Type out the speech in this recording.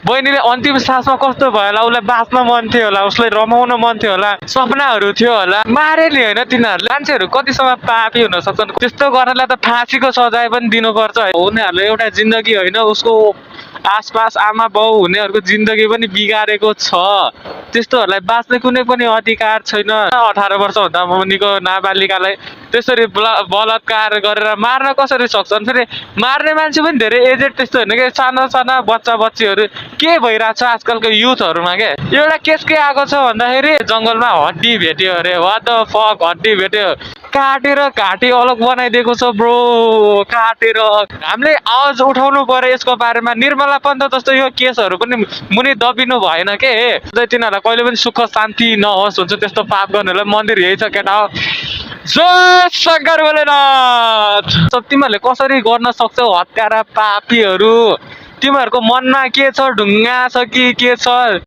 बहिनीले अन्तिम सासमा कस्तो भयो होला, उसलाई बाँच्न मन थियो होला, उसलाई रमाउन मन थियो होला, सपनाहरू थियो होला, मारे नि होइन तिनीहरूले। मान्छेहरू कतिसम्म पापी हुन सक्छन्, त्यस्तो गर्नलाई त फाँसीको सजाय पनि दिनुपर्छ। उनीहरूले एउटा जिन्दगी होइन उसको आसपास आमा बाउ हुनेहरूको जिन्दगी पनि बिगारेको छ। त्यस्तोहरूलाई बाँच्ने कुनै पनि अधिकार छैन। 18 वर्षभन्दा मुनिको नाबालिकालाई त्यसरी बलात्कार गरेर मार्न कसरी सक्छन्? फेरि मार्ने मान्छे पनि धेरै एजेड त्यस्तो होइन कि, साना साना बच्चा बच्चीहरू के भइरहेको छ आजकलको युथहरूमा के। एउटा केस के आएको छ भन्दाखेरि जङ्गलमा हड्डी भेट्यो अरे, वाट द फक, हड्डी भेट्यो, काटेर घाँटी अलग बनाइदिएको छ ब्रो, काटेर। हामीले आवाज उठाउनु पर्यो यसको बारेमा। निर्मला पन्त जस्तो यो केसहरू पनि मुनि दबिनु भएन के। तिनीहरूलाई कहिले पनि सुख शान्ति नहोस् हुन्छ त्यस्तो पाप गर्नेहरूलाई। मन्दिर यही छ केटा हो। जय शङ्कर भोलेनाथ। तिमीहरूले कसरी गर्न सक्छौ हत्यारा पापीहरू? तिमीहरूको मनमा के छ, ढुङ्गा छ कि के छ?